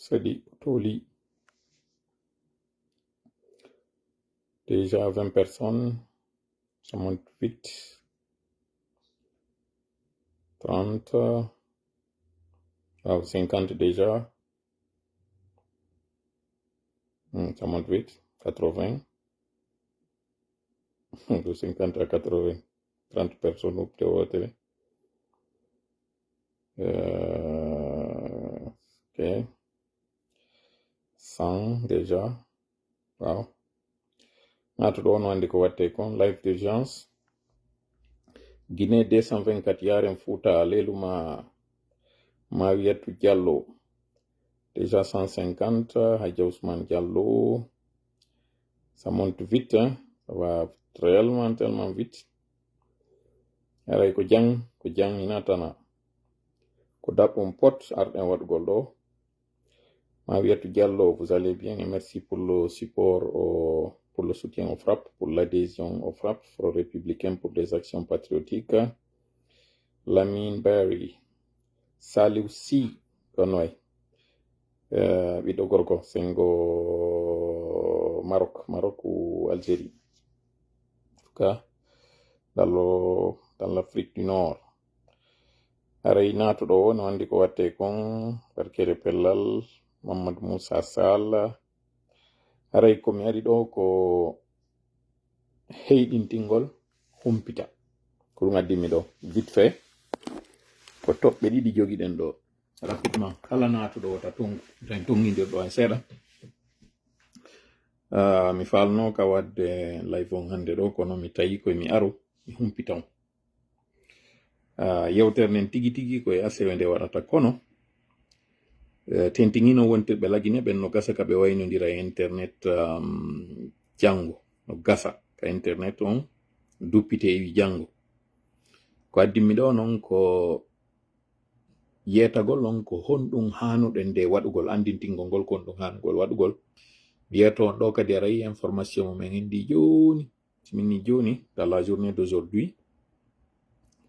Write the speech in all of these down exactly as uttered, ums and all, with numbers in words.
Saɗi toli. Déjà vingt personnes, ça monte vite. Trente, ah, cinquante déjà. Hmm, ça monte vite. Quatre-vingts. De cinquante à quatre-vingts. Trente personnes opté wotere. Euh, ok. Cent déjà. Waaw. Naatu ɗo, no anndi ko watte kon. Live d'urgence. Guinée deux cent vingt-quatre, Yaren Fouta, Leluma, Mawiyatu Diallo. Déjà cent cinquante, Hadja Ousmane Diallo. Ça monte vite, hein. Ça va tellement, tellement vite. Haray ko jang, ko jang ina tana. Ko daɓɓum pot arɗen waɗugol ɗo. Mawiyatu Diallo, vous allez bien et merci pour le support au, pour le soutien au FRAPP, pour l'adhésion au FRAPP, Front Républicain pour des Actions Patriotiques. Lamine Barry, Saliou Sy, ɗon way. Eh, ɓiɗɗo gorko, sengo Maroc, Maroc ou Algérie. En tout cas, dans le, dans l'Afrique du Nord. Haray naatuɗo o no anndi ko watte kon, barkere pellal, Mamadou Moussa Sall. Haray ko mi ari ɗo ko heyɗintingol humpita. Ko ɗum addi mi ɗo, vite fait. Ko toɓɓe ɗiɗi jogiɗen ɗo. Rapidement, kala naatuɗo wota tongu, tan tongindir ɗo en seeɗa. Ah, mi falno ka wadde live on hannde ɗo, kono mi tawi koye mi aro, mi humpita on. Ah, yewtere nden tigi tigi ko e asewe nde waɗata, kono, eh, tentingino wontirɓe Lagine ɓen no gasa ka ɓe waynondira e internet, um, janngo, no gasa ka internet on duppite iwi janngo. Ko addi mi ɗo non ko yeetagol on ko honɗum haanuɗen nde waɗugol, anndintingol ngol ko honɗum haanugol waɗugol. Wiyeto on ɗo kadi aray information mo men indi jooni, si min ni jooni, dans la journée d'aujourd'hui,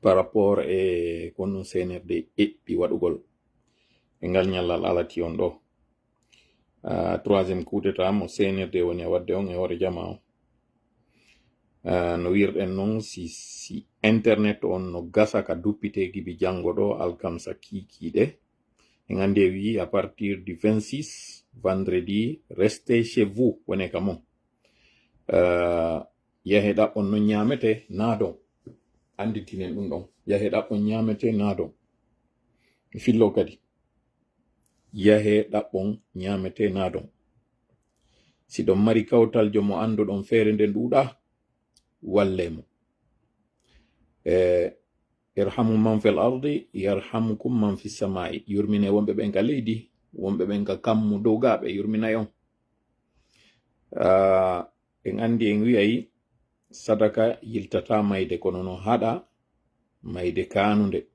par rapport e ko honɗum C N R D eɓɓi waɗugol e ngal ñallal alati on ɗo. Ah, troisième coup d'état mo C N R D woni e waɗde on e hoore jamaa on. Ah, no wirɗen non, si, si internet on no gasa ka duppite gibi janngo ɗo, alkamsa kiikiiɗe. En anndi e wi'i à partir du vingt-six, vendredi, restez chez vous, wone ka mon. Ah, yahe ɗaɓɓon non ñaamete naadon. Annditinen ɗum ɗon. Yahe ɗaɓɓon ñaamete naadon. Mi fillo kadi. Yahe ɗaɓɓon ñaamete naadon. Si ɗon mari kawtal jomo annduɗon feere nden ɗuuɗa, walle mo. E, irhamu man fil ardi, yarhamkum man fis samai. Yurmine wonɓe ɓen ka leydi, wonɓe ɓen ka kammu dowgaaɓe, yurminay on. Ah, en anndi, en wi'ay sadaka yiltata mayde, kono no haɗa mayde kaanunde.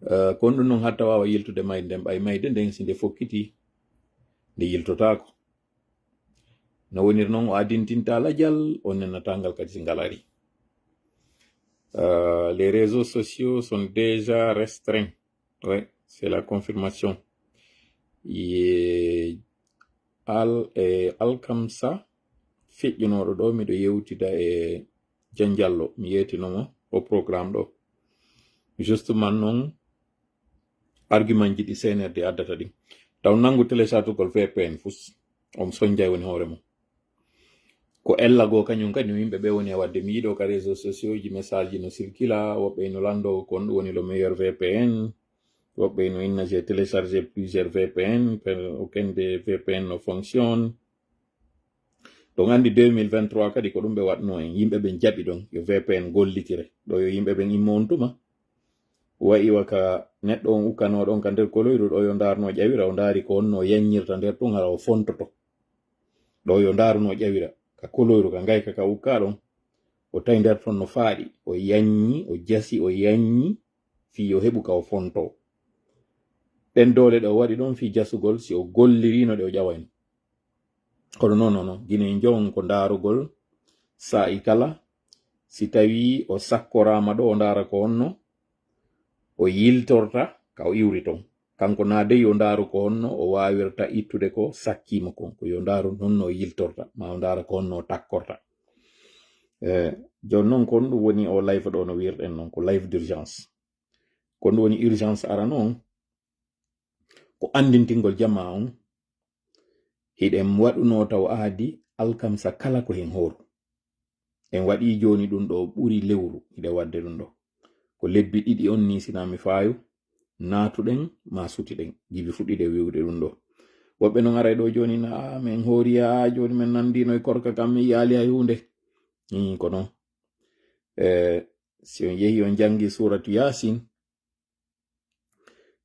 Eh, ko honɗum non hatta waawa yiltude mayde nden, ɓay mayde nden si nde fokkiti, nde yiltotaako. No woniri non, o adintinta lajal, o nenataa ngal kadi si ngal ari. Euh, les réseaux sociaux sont déjà restreints. Ouais, c'est la confirmation. Ye al-, e alkamsa feƴƴunooɗo ɗo, miɗo yewtida e Janjallo, mi yeetino mo o programme ɗo. Justement non, argument ji ɗi C N R D addata ɗin. Taw nangu téléchargugol V P N fus, on sonjay woni hoore mum. Ko ella goo kañum kadi no yimɓe ɓe woni e waɗde. Mi yiɗo ka réseaux sociaux ji, message ji no circula, woɓɓe no lanndo ko on ɗum woni le meilleur V P N, woɓɓe no inna j'ai téléchargé plusieurs V P N, per-, aucun des V P N no fonctionne. Ɗon anndi deux mille vingt-trois kadi ko ɗum ɓe waɗno en. Yimɓe ɓen jaɓi ɗon yo V P N gollitire. Ɗo yo yimɓe ɓen immo on tuma. Wa'i wa ka neɗɗo on ukkanoo ɗon ka nder koloyru, ɗo yo ndaarno ƴawira, o ndaari ko on no yanñirta nder tun, hara o fontoto. Ɗo yo ndaaruno ƴawira ka koloyru ka ngayka ka ukka ɗon. O tawi nder ton no faaɗi, o yanñi, o jasi, o yanñi, fii yo heɓu ka o fonto. Ɗen doole ɗe o waɗi ɗon fii jasugol, si o gollirino ɗe o ƴawayno. Kono non, non, non, Gine njon ko ndaarugol saa'i kala, si tawi o sakkoraama ɗo, o ndaara ko honno o yiltorta ka o iwri ton. Kanko na dey yo ndaaru ko honno o waawirta ittude ko sakkiimo kon, ko yo ndaaru honno o yiltorta, ma o ndaara ko honno o takkorta. Eh, jooni noon, ko honɗum woni o live ɗo no wirɗen noon, ko live d'urgence. Ko honɗum woni urgence arano on? Ko anndintingol jamaa on, hiɗen waɗuno taw aadi alkamsa kala ko hen hooru. En waɗi jooni ɗum ɗo ɓuri lewru, hiɗen waɗde ɗum ɗo. Ko lebbi ɗiɗi on ni, sina mi faayo, naatuɗen ma sutiɗen, jibi fuɗɗiɗe wi'ude ɗum ɗo. Woɓɓe non aray ɗo jooni na, "Ah, men hooriya, jooni men nanndino e korka kam, mi yiyaali hay huunde." Ii, ko non. Eh, si on yehi on janngi suuratu Yaasin,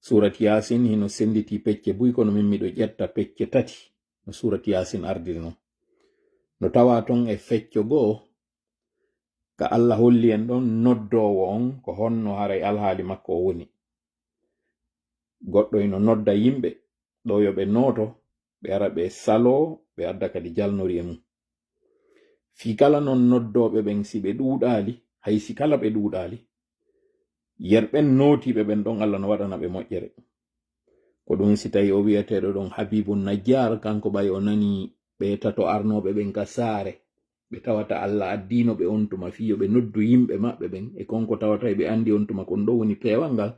suuratu Yaasin hino sennditi pecce buy, kono min miɗo ƴetta pecce tati no suuratu Yaasin ardiri non. No tawa ton e fecco goo, ka Alla holli en ɗon noddoowo on, ko honno haray alhaali makko o woni. Goɗɗo hino nodda yimɓe, ɗo yo ɓe nooto, ɓe ara ɓe saloo, ɓe adda kadi jalnori e mum. Fii kala non noddooɓe ɓen, si ɓe ɗuuɗaali, hay si kala ɓe ɗuuɗaali, yer ɓen nootiiɓe ɓen ɗon, Alla no waɗana ɓe moƴƴere. Ko ɗum si tawi o wi'eteeɗo ɗon Habibu Najjar, kanko ɓay o nani ɓe tato arnooɓe ɓen ka saare, ɓe tawata Alla addiino ɓe on tuma fii yo ɓe noddu yimɓe maɓɓe ɓen, e kon ko tawata e ɓe anndi on tuma kon ɗo woni peewal ngal,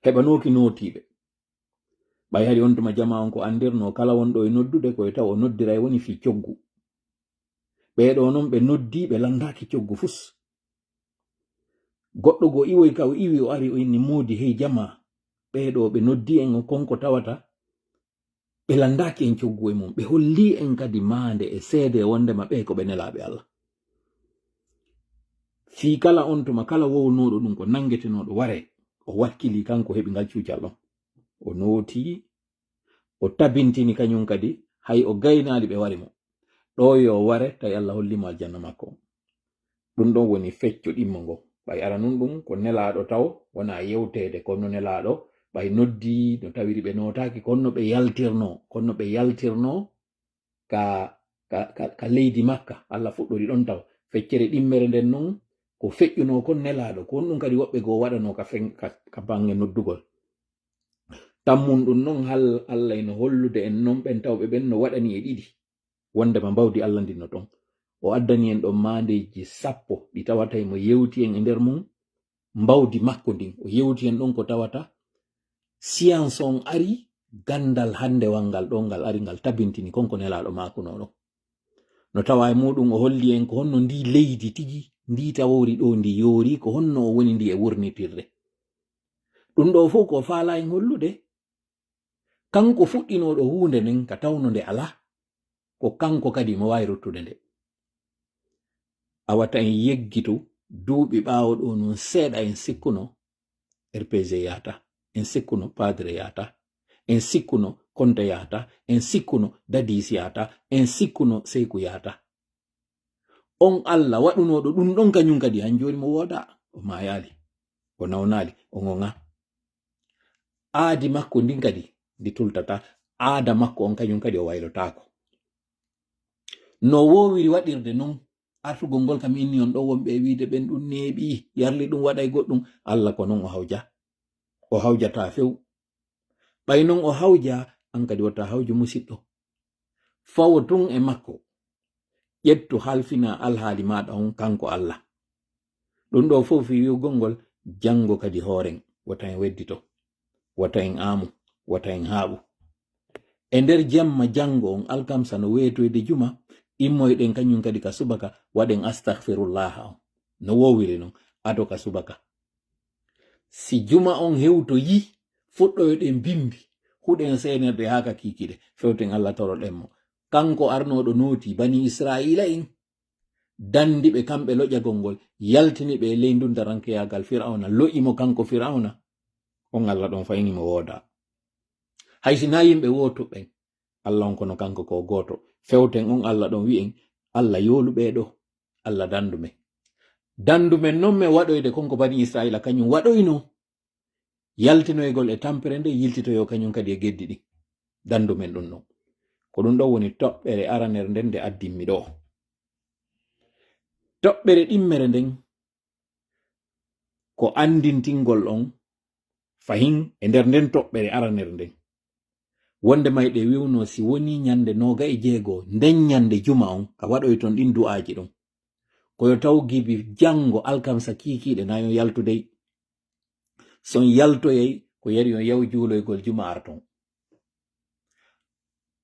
heɓanooki nootiiɓe. Ɓay hari on tuma jamaa on ko anndirnoo, kala wonɗo e noddude, ko e taw o noddiray woni fii coggu. Ɓee ɗoo non ɓe noddii, ɓe lanndaaki coggu fus. Goɗɗo goo iwoy ka o iwi, o ari, o inni, "Moodi, hey jamaa, ɓee ɗoo ɓe noddii en, o kon ko tawata ɓe lanndaaki en coggu e mum, ɓe hollii en kadi maande e seede wonndema ɓee ko ɓe nelaaɓe Alla." Fii kala on tuma, kala wownooɗo ɗum ko nanngetenooɗo, waree, o wakkilii, kanko heɓi ngal cuucal ɗon. O nootii, o tabintini kañum kadi, hay o gaynaali ɓe wari mo. Ɗo yo o ware, tawi Alla hollii mo aljanna makko. Ɗum ɗon woni fecco ɗimmo ngo. Ɓay aranun ɗum ko nelaaɗo taw, wonaa yewteede, kono nelaaɗo, ɓay noddii, no tawiri ɓe nootaaki, kono no ɓe yaltirnoo, kono no ɓe yaltirnoo ka, ka, ka, ka leydi Makka, Alla fuɗɗori ɗon taw. Feccere ɗimmere nden non, ko feƴƴunoo kon nelaaɗo, ko honɗum kadi woɓɓe goo waɗanoo ka fen-, ka, ka baŋŋe noddugol. Tammun ɗum non hal Alla ino hollude en non ɓen tawɓe ɓen no waɗani e ɗiɗi. Wondema mbawdi Alla ndin no ton. O addani en ɗon maandeeji sappo ɗi tawata mo yewti en e nder mum mbawdi makko ndin. O yewti en ɗon ko tawata science on ari, ganndal hanndewal ngal ɗon ngal ari ngal tabintini kon ko nelaaɗo maakunoo ɗon. No tawa e muɗum o holli en ko honno ndi leydi tigi, ndi tawori ɗo ndi yoori, ko honno o woni ndi e wurnitirde. Ɗum ɗo fof ko faala en hollude, kanko fuɗɗinooɗo huunde nden ka tawno nde alaa, ko kanko kadi mo waawi ruttude nde. Awa ta en yeggitu duuɓi ɓaawo ɗo nun seeɗa, en sikkuno R P G yaata, en sikkuno Padre yaata, en sikkuno Konte yaata, en sikkuno Dadis yaata, en sikkuno Seyku yaata. On Alla waɗunooɗo ɗum ɗon kañum kadi han jooni mo woodaa, o maayaali, o nawnaali, o ŋoŋaa. Aadi makko ndin kadi ndi tultataa, aada makko on kañum kadi o waylotaako. No woowiri waɗirde non, artugol ngol kam inni on ɗo wonɓe e wiide ɓen ɗum neeɓi, yarli ɗum waɗay goɗɗum, Alla ko non o hawja. O hawjataa few. Ɓay non o hawja, an kadi wota hawju musiɗɗo. Fawo tun e makko. Ƴettu halfina alhaali maaɗa on kanko Alla. Ɗum ɗo fof fii wi'ugol ngol janngo kadi hooren, wota en weddito, wota en aamu, wota en haaɓu. E nder jemma janngo on alkamsa no weetoyde juma, immoyɗen kañum kadi ka subaka, waɗen astahfirullaha on. No woowiri non, ado ka subaka. Si juma on hewtoyi, fuɗɗoyɗen bimbi, huɗen seenirde haa ka kiikiɗe, fewten Alla toroɗen mo. Kanko arnooɗo nooti bani Israa'iila en, dandi ɓe kamɓe loƴagol ngol, yaltini ɓe e ley ndundarankeyagal Fir'awna, lo'i mo kanko Fir'awna. On Alla ɗon fayni mo woodaa. Hay si naa yimɓe wootuɓen, Alla on kono kanko ko gooto. Fewten on Alla ɗon wi'en, Alla yoolu ɓee ɗo, Alla dandu men. Dandu men non men waɗoyde kon ko bani Israa'iila kañum waɗoyno. Yaltinoygol e tampere nde yiltitoyo kañum kadi e geddi ɗin. Dandu men ɗum ɗon. Ko ɗum ɗon woni toɓɓere aranere nden nde addimmi ɗo. Toɓɓere ɗimmere nden ko anndintingol on Fahin e nder nden toɓɓere aranere nden, wonde mayɗe wiwno si woni ñande noga e jeego nden ñande juma on, ka waɗoy ton ɗin du'aaji ɗon, ko yo taw gibi janngo alkamsa kiikiiɗe na yon yaltudey. Si on yaltoyay, ko yari yon yaw juuloygol juma arton.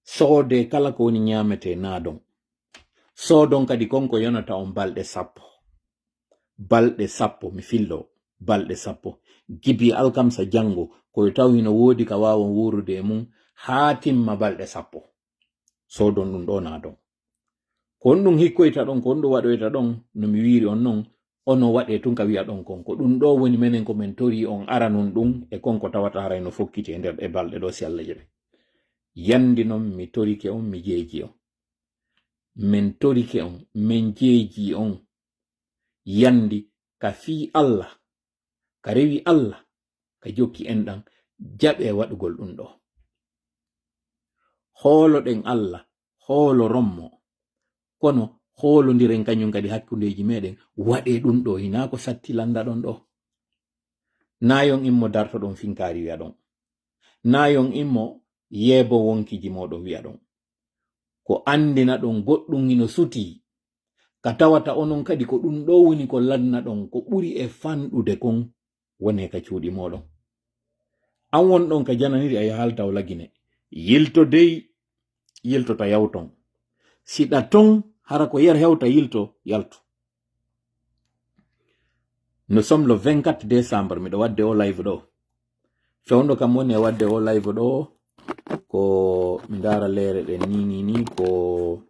Soodee kala ko woni ñaametee naadon. Soodon kadi kon ko yonata on balɗe sappo. Balɗe sappo, mi fillo, balɗe sappo. Gibi alkamsa janngo, ko yo taw hino woodi ka waawon wuurude e mun haa timma balɗe sappo. Soodon ɗum ɗo naadon. Ko on ɗum hikkoyta ɗon, ko on ɗum waɗoyta ɗon, no mi wiiri on non, ono waɗee tun ka wi'a ɗon kon. Ko ɗum ɗo woni menen ko men torii on aranun ɗum e kon ko tawata haray no fokkiti e nder ɗe balɗe ɗo si Alla jaɓi. Yandi non mi torike on, mi jeeji on. Men torike on, men jeeji on. Yandi ka fii Alla, ka rewi Alla, ka jokki enɗan, jaɓee waɗugol ɗum ɗo. Hooloɗen Alla, hooloron mo. Kono hoolondiren kañum kadi hakkundeeji meɗen, waɗee ɗum ɗo, hinaa ko satti lannda ɗon ɗo. Naa yon immo dartoɗon finkaari wi'a ɗon. Naa yon immo yeebo wonkiji mooɗon wi'a ɗon. Ko anndina ɗon goɗɗum hino sutii. Ka tawata onon kadi ko ɗum ɗo woni ko lanna ɗon, ko ɓuri e fanɗude kon, wonee ka cuuɗi mooɗon. An won ɗon ka jananiri a yaha halta o lagine. Yilto dey, yiltota yawton. Siɗa ton, hara ko yer hewta yilto, yaltu. Nous sommes le vingt-quatre décembre, miɗo wadde o live ɗo. Fewndo kam woni e wadde o live ɗo, ko mi ndaara leere ɗen ni, ni, ni, ko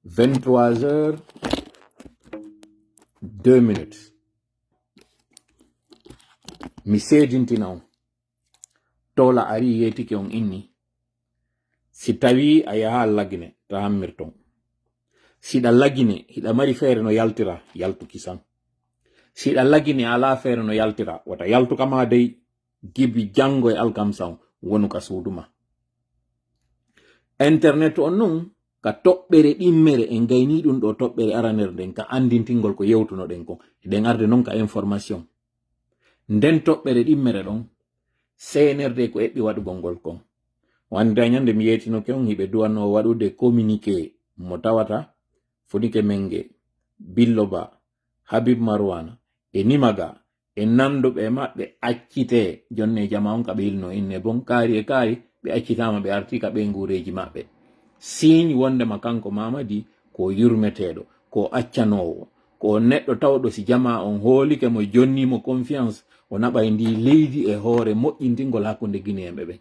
vingt-trois heures, deux minutes. Mi seedintina on. Toola ari yeetike on inni. Si tawi a yaha lagine, ta hammirton. Siɗa lagine, hiɗa mari feere no yaltira, yaltu kisan. Siɗa lagine, ala feere no yaltira, wata yaltu kama dey, gibi janngo e alkamsa on, wonu ka suudu ma. Internet on nun, ka toɓɓere ɗimmere, en gayni ɗum ɗo toɓɓere aranere nden, ka anndintingol ko yewtunoɗen kon. Eɗen arde non ka information. Nden toɓɓere ɗimmere ɗon, C N R D ko eɓɓi waɗugol ngol kon. O anndi ñande mi yeetinoke on, hiɓe duwanoo waɗude communiqué mo tawata Funike Menge, Billo Ba, Habib Marwana, e Nimaga, e nanduɓe maɓɓe accitee, jonne jama on ka ɓe hilno inne bon, kaari e kaari, ɓe accitaama, ɓe arti ka ɓe nguureeji maɓɓe. Siiñ wondema kanko Mamadi ko yurmeteeɗo, ko accanoowo, ko neɗɗo tawɗo si jama on hoolike mo, jonni mo confiance, o naɓay ndi leydi e hoore moƴƴintingol hakkunde Guinéen ɓe ɓen.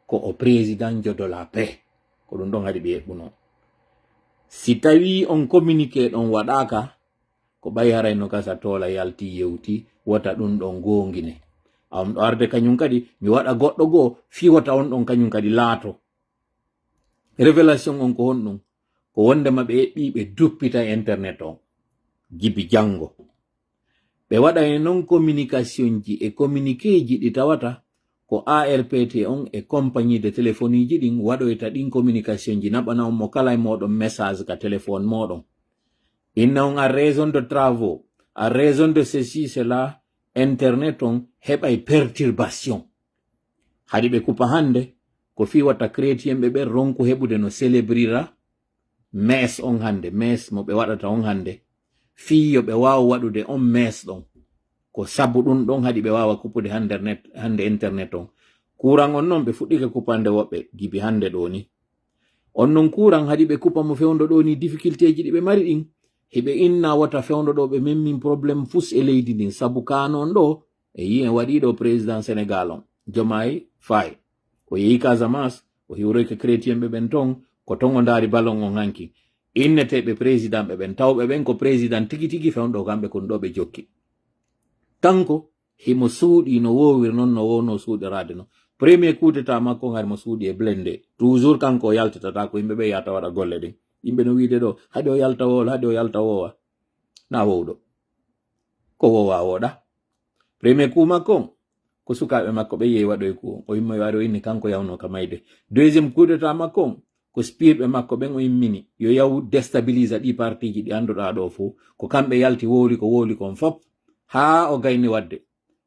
Ko o président de la paix. Ko ɗum ɗon haɗi ɓe eɓɓuno. Si tawi on communiqué ɗon waɗaaka, ko ɓay haray no gasa Toola yalti yewti, wota ɗum ɗon goongine. A on ɗo arde kañum kadi, mi waɗa goɗɗo goo, fii wota on ɗon kañum kadi laato. Révélation on ko honɗum? Ko wondema ɓe eɓɓi ɓe duppita internet on. Jibi janngo. Ɓe waɗa e non communication ji e communiqué ji ɗi tawata ko A R P T on e compagnie de téléphonie ji ɗin waɗoyta ɗin communication ji, naɓana on mo kala e mooɗon message ka téléphone mooɗon. Inna on a raison de travaux, a raison de ceci, cela, internet on heɓay perturbation. Haɗi ɓe kupa hannde, ko fii wata chrétien ɓe ɓen ronku heɓude no célébrira messe on hannde, messe mo ɓe waɗata on hannde, fii yo ɓe waaw waɗude on messe ɗon. Ko sabu ɗum ɗon haɗi ɓe waawa kupude hannde net, hannde internet on. Courant on non ɓe fuɗɗike kupande woɓɓe jibi hannde ɗo ni. On non courant haɗi ɓe kupa mo fewndo ɗo ni, difficulté ji ɗi ɓe mari ɗin. Hiɓe inna wota fewndo ɗo ɓe memmin problème fus e leydi ndin. Sabu kaano on ɗo, e yi en waɗi ɗo président Sénégal on, Diomaye Faye. O yehi Casamance, o hiwroyke chrétien ɓe ɓen ton, ko ton o ndaari ballon on hanki. Inneteeɓe président ɓe ɓen, tawɓe ɓen ko président tigi tigi fewndo kamɓe kon ɗo ɓe jokki. Kanko, himo suuɗi no woowiri non no wowno suuɗiraade no. Premier coup d'état makko on hari mo suuɗi e blende. Toujours kanko o yaltitata ko yimɓe ɓe yahata waɗa golle ɗin. Yimɓe no wiide ɗo, haɗi o yalta woola, haɗi o yalta woowa. Na wowɗo. Ko wowa woɗa. Premier coup makko on, ko sukaaɓe makko ɓe yehi waɗoy coup on. O immoy waɗo inni kanko yawno ka mayde. Deuxième coup d'état makko on, ko spirɓe makko ɓen o immini. Yo yaw déstabiliser ɗi partiji ɗi annduɗaa ɗo fof. Ko kamɓe yalti wowli ko wowli kon fop. Haa o gayni waɗde.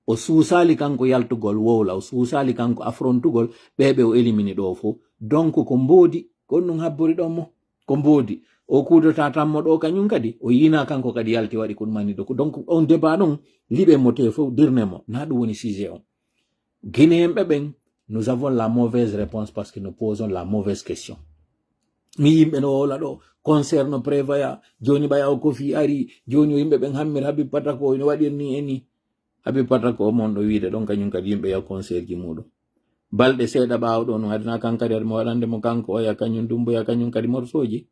O suusaali kanko yaltugol wowla, o suusaali kanko affrontugol ɓe ɓe o élimini ɗo fof. Donc ko mboodi, ko ɗum habbori ɗon mo. Ko mboodi. O kuudota tammo ɗo kañum kadi, o yina kanko kadi yalti waɗi kun mani ɗo. Donc on débat ɗon, liɓe mo te fof, dirne mo. Na ɗum woni sujet on. Guinéen ɓe ɓen, nous avons la mauvaise réponse parce que nous posons la mauvaise question. Mi yimɓe no wowla ɗo, concert no prévoya, joni ɓaya o kofi ari, joni o yimɓe ɓen hammir Habib Patako, ino waɗir ni e ni. Habib Patako o mon ɗo wiide ɗon kañum kadi yimɓe yaw concert ji muɗum. Balɗe seeɗa ɓaawo ɗo no adina kan kadi mo waɗande mo kanko oya kañum Dumbuya kañum kadi morsoji.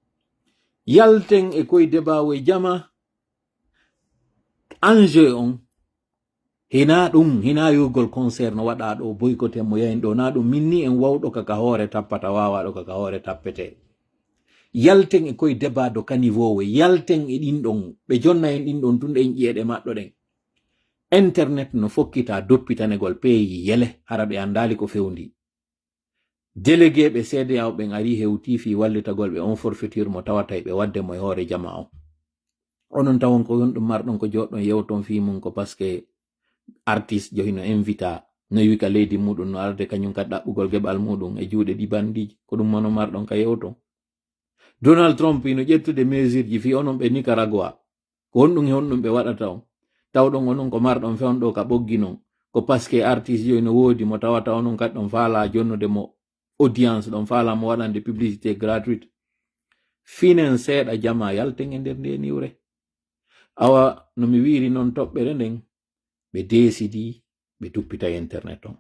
Yalten e koye débat e jama. Enjeu on, hina ɗum, hina yogol concert no waɗa ɗo, boycotté mo yahin ɗo, na ɗum min ni en wawɗo ka ka hoore tappata, wawaɗo ka ka hoore tappete. Yalten e koye débat de caniveau, yalten e ɗin ɗon, ɓe jonna en ɗin ɗon tun ɗen ƴiyeɗe maɗɗo ɗen. Internet no fokkita doppitanegol peeyi yele, hara ɓe andaali ko fewndi. Délégué ɓe C D A O ɓen ari hewti fii wallitagol ɓe on forfaiture mo tawata e ɓe wadde mo e hoore jama on. Onon tawon ko yon ɗum marɗon ko joɗɗon yewton fii mum ko parce que artiste jo hino invita, no yiwi ka leydi muɗum, no arde kañum kadi ɗaɓɓugol geɓal muɗum e juuɗe ɗi bandiji. Ko ɗum mono marɗon ka yewton. Donald Trump hino ƴettude mesure ji fii onon ɓe Nicaragua. Ko honɗum e honɗum ɓe waɗata on? Tawɗon onon ko marɗon fewndo ka ɓoggi non. Ko parce que artiste jo hino woodi mo tawata onon kadi ɗon faala jonnude mo audience, ɗon faala mo waɗande publicité gratuite. Finen seeɗa jama yalten e nder nde niwre. Awa, no mi wiiri non toɓɓere nden, ɓe deesidi, ɓe duppita e internet on.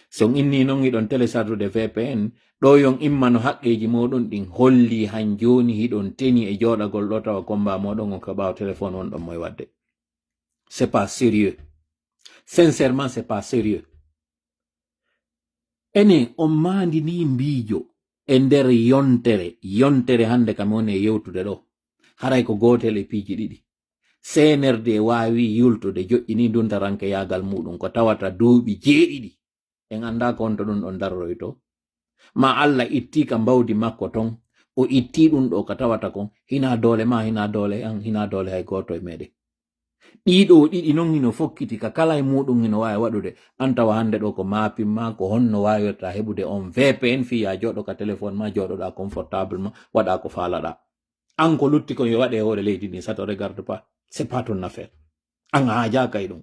So on inni non hiɗon télécharge de V P N, ɗo yon immano haqqeji moɗon ɗin holli han joni hiɗon teni e joɗagol ɗo tawa combat moɗon on ka ɓaawo téléphone on ɗon moy wadde. C'est pas sérieux. Sincèrement, c'est pas sérieux. Enen, on maandini mbiijo e nder yontere, yontere hannde kam woni e yewtude ɗo. Haray ko gootel e piiji ɗiɗi. C N R D waawi yultude, joƴƴini nduntarankeyaagal muɗum, ko tawata duuɓi jeeɗiɗi. En anndaa ko honto ɗum ɗon daroroyto. Ma Allah ittii ka mbawdi makko ton, o ittii ɗum ɗo ka tawata kon, hinaa doole ma, hinaa doole an, hinaa doole hay gooto e meɗen. Ɗiɗo ɗiɗi non hino fokkiti ka kala e muɗum hino waawi waɗude. An tawa hannde ɗo ko mapping ma, ko honno waawirta heɓude on V P N fii ya jooɗo ka téléphone ma, jooɗoɗa confortable ma, waɗa ko faalaɗa. An ko lutti kon yo waɗe e hoore leydi ndin, ça te regarde pas. C'est pas ton affaire. An a haajaaka e ɗum.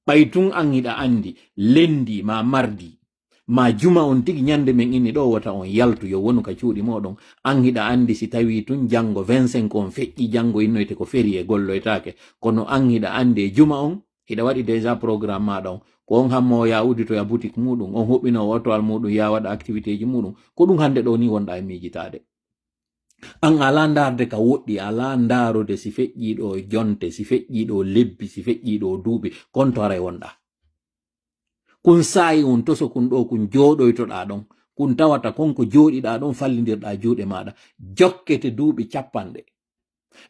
Ɓay tun an hiɗa andi, lendi ma mardi, ma juma on tigi ñande men inni ɗo wota on yaltu yo wonu ka cuuɗi moɗon. An hiɗa andi si tawi tun jango vingt-cinq on feƴƴi, jango innoyte ko férié golloytaake. Kono an hiɗa andi e juma on, hiɗa waɗi déjà programme maɗa on. Ko on hammo ya udditoya boutique muɗum, on huɓɓino otowal muɗum, ya waɗa activité ji muɗum. Ko ɗum hande ɗo ni wonɗa e miijitaade. An ala ndaarde ka woɗɗi, ala ndaarude si feƴƴi ɗo jonte, si feƴƴi ɗo lebbi, si feƴƴi ɗo duuɓi, kon to haray wonɗa. Kun saayi on toso kun ɗo, kun jooɗoytoɗa ɗon, kun tawata kon ko jooɗiɗa ɗon, fallindirɗa juuɗe maɗa, jokkete duuɓi capanɗe.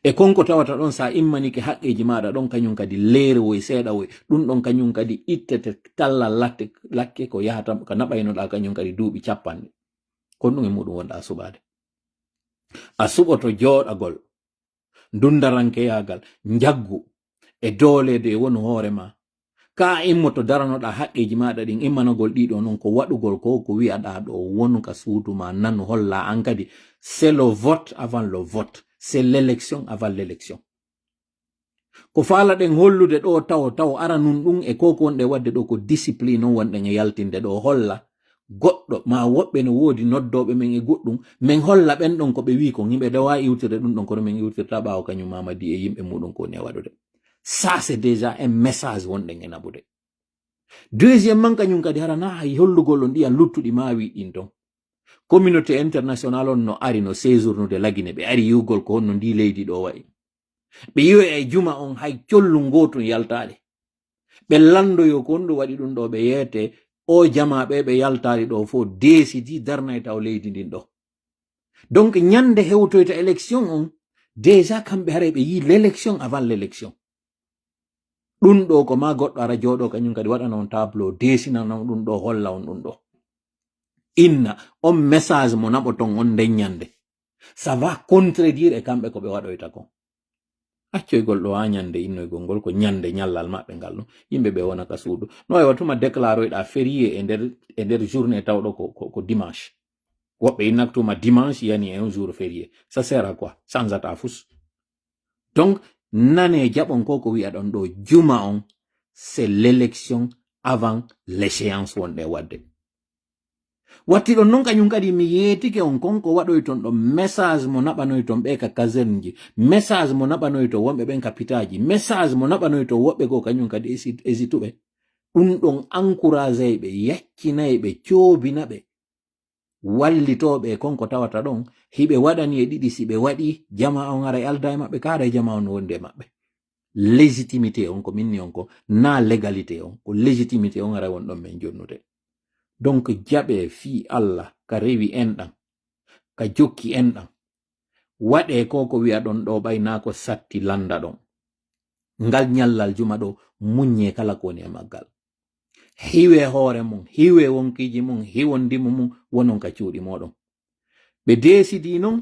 E kon ko tawata ɗon, sa immanike haqqeji maɗa ɗon, kañum kadi leere woy, seeɗa woy, ɗum ɗon kañum kadi ittete talla latte, lakke ko yahata, ko naɓaynoɗa kañum kadi duuɓi capanɗe. Kon ɗum e muɗum wonɗa suɓade. A suɓoto jooɗagol, ndundarankeyaagal, njaggu e dooleede e wonu hoore ma. Ka a immoto daranoɗa haqqeji maɗa ɗin, immanagol ɗiɗo non ko waɗugol ko, ko wi'aɗa ɗo wonu ka suudu ma, nanu holla an kadi. C'est le vote avant le vote. C'est l'élection avant l'élection. Ko faalaɗen hollude ɗo tawo tawo aranun ɗum e ko ko wonɗe waɗde ɗo ko discipline on wonɗen e yaltinde ɗo holla goɗɗo ma woɓɓe no woodi noddooɓe men e goɗɗum, men holla ɓen ɗon ko ɓe wi'i kon, hiɓe ɗowa iwtirde ɗum ɗon, kono men iwtirta ɓaawo kañum Mamadi e yimɓe muɗum ko woni e waɗude. Ça, c'est déjà un message wonɗen e naɓude. Deuxième man kañum kadi hara na hay hollugol on ɗiyan luttuɗi ma wiɗɗin ton. Communauté internationale on no ari no séjournude Lagine, ɓe ari yiwgol ko honno ndi leydi ɗo wa'i. Ɓe yiwa e juma on hay collu ngotun yaltaade. Ɓe landoyo ko honɗum waɗi ɗum ɗo, ɓe yeete o jama ɓe, ɓe yaltaali ɗo fof deesidi darnay taw leydi ndin ɗo. Donc ñande hewtoyta élection on, déjà kamɓe haray ɓe yi l'élection avant l'élection. Ɗum ɗo ko ma goɗɗo ara jooɗo kañum kadi waɗana on tableau, deesinana on ɗum ɗo, holla on ɗum ɗo. Inna on message mo naɓoton on nden ñande, ça va contredire e kamɓe ko ɓe waɗoyta kon. Accoygol ɗo ha ñande innoygol ngol ko ñande ñallal maɓɓe ngal ɗum. Yimɓe ɓe wona ka suudu. No wayi wa tuma déclaroyɗa férié e nder, e nder journée tawɗo ko, ko, ko dimanche. Woɓɓe innaka tuma dimanche yani e un jour férié. Ça sert à quoi? Sanzata fus. Donc, nane jaɓon ko ko wi'a ɗon ɗo juma on, c'est l'élection avant l'échéance wonɗe wadde. Watti ɗon non kañum kadi mi yeetike on kon ko waɗoyton ɗon message mo naɓanoyton ɓe ka caserne ji, message mo naɓanoyton wonɓe ɓen ka pitaaji, message mo naɓanoyton woɓɓe goo kañum kadi esi-, esituɓe. Ɗum ɗon encouragey ɓe, yaccinay ɓe, coobina ɓe, wallitooɓe e kon ko tawata ɗon, hiɓe waɗani e ɗiɗi, si ɓe waɗi, jama on ara e alda e maɓɓe, ka ara e jama on no wondi e maɓɓe. Légitimité on ko minni on ko, na légalité on, ko légitimité on ara won ɗon men jonnude. Donc, jaɓe fii Allah ka rewi en ɗan, ka jokki en ɗan. Waɗe ko ko wi'a ɗon ɗo ɓay na ko satti landa ɗon. Ngal ñallal juma ɗo, muññe kala ko woni e maggal. Hiwe hoore mum, hiwe wonkiji mum, hiwondimu mum, wonon ka cuuɗi moɗon. Ɓe deesidi non,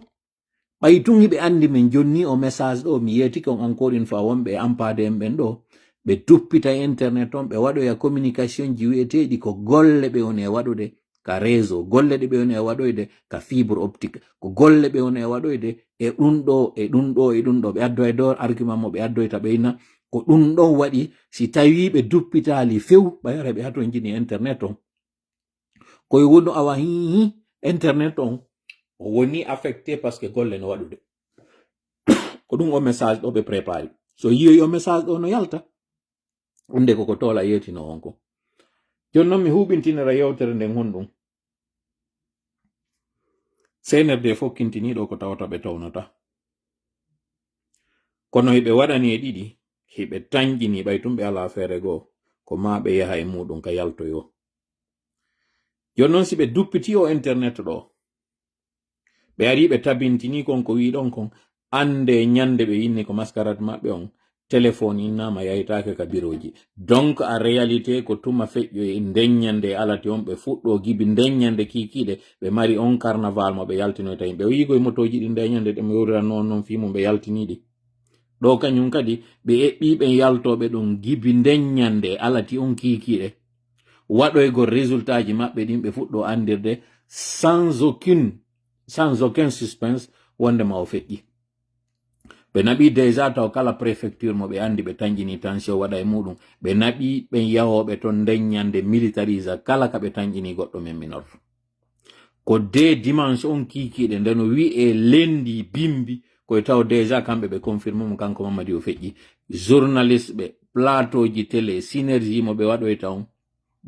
ɓay tun hiɓe andi men jonni o message ɗo, mi yeetike on encore une fois wonɓe e ampade en ɓen ɗo, ɓe duppita e internet on, ɓe waɗoya communication ji wi'eteeɗi ko golle ɓe woni e waɗude ka réseau, golle ɗe ɓe woni e waɗoyde ka fibre optique, ko golle ɓe woni e waɗoyde e ɗum ɗo, e ɗum ɗo, e ɗum ɗo. Ɓe addoya dor argument mo ɓe addoyta ɓeyna, ko ɗum ɗon waɗi, si tawi ɓe duppitaali few, ɓay hara ɓe hatonjini internet on. Koye wonu awa hi, hi, internet on, o woni affecté parce que golle no waɗude. Ko ɗum o message ɗo ɓe préparé. So yiyoyi o message ɗo no yalta, ande ko ko toola yeetino on ko. Jooni non mi huɓintinira yewtere nden honɗum. C N R D fokkintini ɗo ko tawata ɓe townata. Kono hiɓe waɗani e ɗiɗi, hiɓe tanƴini ɓay tun ɓe alaa feere goo, ko maa ɓe yaha e muɗum ka yaltoyo. Jooni non si ɓe duppiti o internet ɗo, ɓe ari ɓe tabintini kon ko wiɗon kon, ande ñande ɓe inni ko mascarade maɓɓe on, téléphone innama yaytake ka biroji. Donc, en réalité, ko tuma feƴƴo e nden ñande alati on, ɓe fuɗɗo gibi nden ñande kikiɗe, ɓe mari on carnaval mo ɓe yaltinoyta yimɓe. O yiigo e motoji ɗi nden ñande ɗe mi yewriranno on non fii mum ɓe yaltiniɗi. Ɗo kañum kadi, ɓe eɓɓi ɓen yaltoɓe ɗon gibi nden ñande alati on kikiɗe. Waɗoygol résultat ji maɓɓe ɗin ɓe fuɗɗo andirde sans aucune, sans aucun suspense wonde ma o feƴƴi. Ɓe naɓi déjà taw kala préfecture mo ɓe andi ɓe tanƴini tension waɗa e muɗum. Ɓe naɓi ɓen yahooɓe ton nden ñande militarise kala ka ɓe tanƴini goɗɗo men minorto. Ko de dimanche on kiikiiɗe nde no wi'e lendi bimbi koye taw déjà kamɓe ɓe confirme mo kanko Mamadi o feƴƴi. Journaliste ɓe, plateau ji télé, synergie mo ɓe waɗoyta on.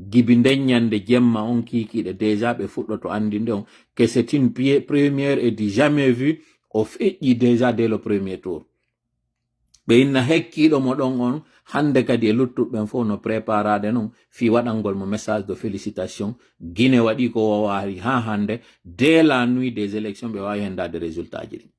Gibi nden ñande jemma on kiikiiɗe déjà ɓe fuɗɗoto andinde on que c'est une pie-, première et du jamais vu, o feƴƴi déjà dès le premier tour. Ɓe inna hekkiiɗo mo ɗon on, hande kadi e luttuɓe ɓen fof no préparade non, fii waɗangol mo message de félicitation. Guinée waɗi ko wawaari haa hande, dès la nuit des élections, ɓe waawi hen daade résultat ji ɗin.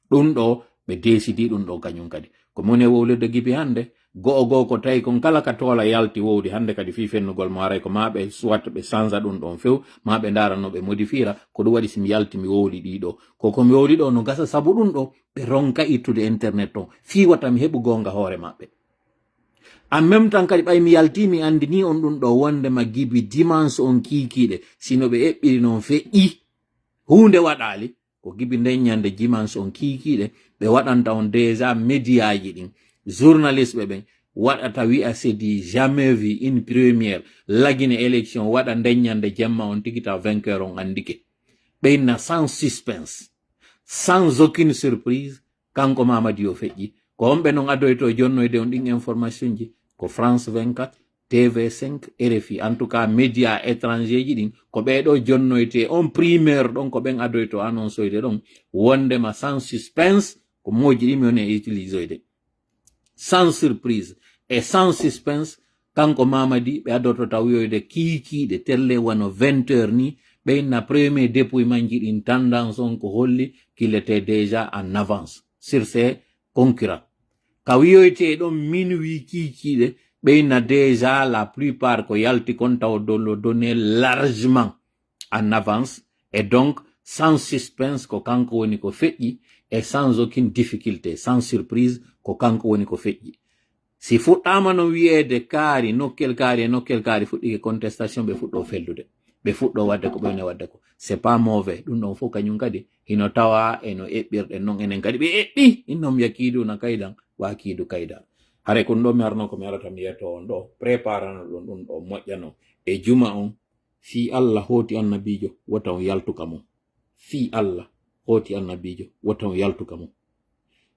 Ɗum ɗo, ɓe décidi ɗum ɗo kañum kadi. Ko mone wowlirde gibi hande, go'o go'o ko tawi kon kala ka toola yalti wowdi hande kadi fii fennugol mo haray ko maa ɓe soit ɓe sanza ɗum ɗon few, maa ɓe ndaara no ɓe modifiira, ko ɗum waɗi si mi yalti mi wowli ɗii ɗo. Ko ko mi wowli ɗo no gasa sabu ɗum ɗo, ɓe ronka ittude internet on, fii wata mi heɓu goonga hoore maɓɓe. En même temps kadi ɓay mi yalti mi andini on ɗum ɗo wonde ma gibi dimanche on kiikiiɗe, sino ɓe eɓɓiri non feƴƴi, huunde waɗaali, ko gibi nden ñande dimanche on kiikiiɗe, ɓe waɗanta on déjà médiaji ɗin, journaliste ɓe ɓen, waɗata wi'a c'est du jamais vu, une première, lagine élection waɗa nden ñande jemma on tigi taw vainqueur on andike. Ɓe inna sans suspense, sans aucune surprise, kanko Mamadi o feƴƴi. Ko homɓe non adoyto jonnoyde on ɗin information ji? Ko France vingt-quatre, T V cinq, R F I, en tout cas média étranger ji ɗin, ko ɓee ɗo jonnoyte on primeur ɗon, ko ɓen adoyto annonce oyde ɗon, wondema sans suspense, ko moji ɗi mi woni e utilisoyde. Sans surprise et sans suspense, kanko Mamadi ɓe adoto taw wiyoyde kiikiiɗe telle wano vingt heures ni, ɓe inna premier dépouillement ji ɗin tendance on ko holli qu'il était déjà en avance sur ses concurrents. Ka wiyoyte ɗon minuit kiikiiɗe, ɓe inna déjà la plupart ko yalti kon taw dolo donné largement en avance. Et donc, sans suspense, ko kanko woni ko feƴƴi, e sans aucune difficulté, sans surprise, ko kanko woni ko feƴƴi. Si fuɗɗaama noon wiyeede kaari, nokkel kaari e nokkel kaari fuɗɗike contestation, ɓe fuɗɗo fellude. Ɓe fuɗɗo waɗde ko ɓe woni waɗde ko. C'est pas mauvais. Ɗum ɗon fof kañum kadi hino tawa e no eɓɓirɗen noon enen kadi. Ɓe eɓɓi, innom yakiiduna kaydan, wa kiidu kayda. Hare ko ɗum ɗo mi arno ko mi arata mi yeto on ɗo. Préparano ɗum ɗum ɗo moƴƴano. E juma on, fii Allah hooti annabiijo, wota on yaltu ka mum. Fii Allah hooti annabiijo, wota on yaltu ka mum.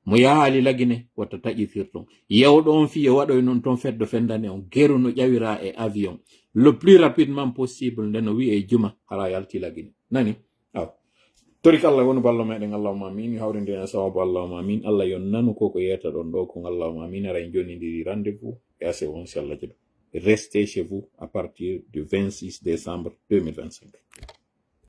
Mo yahaali Lagine, wata taƴitir ton. Yewɗo on fii o waɗoy non ton feddo fendane on. Geru no ƴawira e avion. Le plus rapidement possible, nde no wi'e juma, hara yalti Lagine. Nani? Aw. Torik Allah wonu ballo meɗen, Allahumma amin. Yo hawrinde en e sawabu, Allahumma amin. Allah yo nanu ko ko yeeta ɗon ɗo kon, Allahumma amin. Ara en jonnindiri rendez-vous e asew on, si Allah jaɓi. Restez chez vous à partir du vingt-six décembre deux mille vingt-cinq.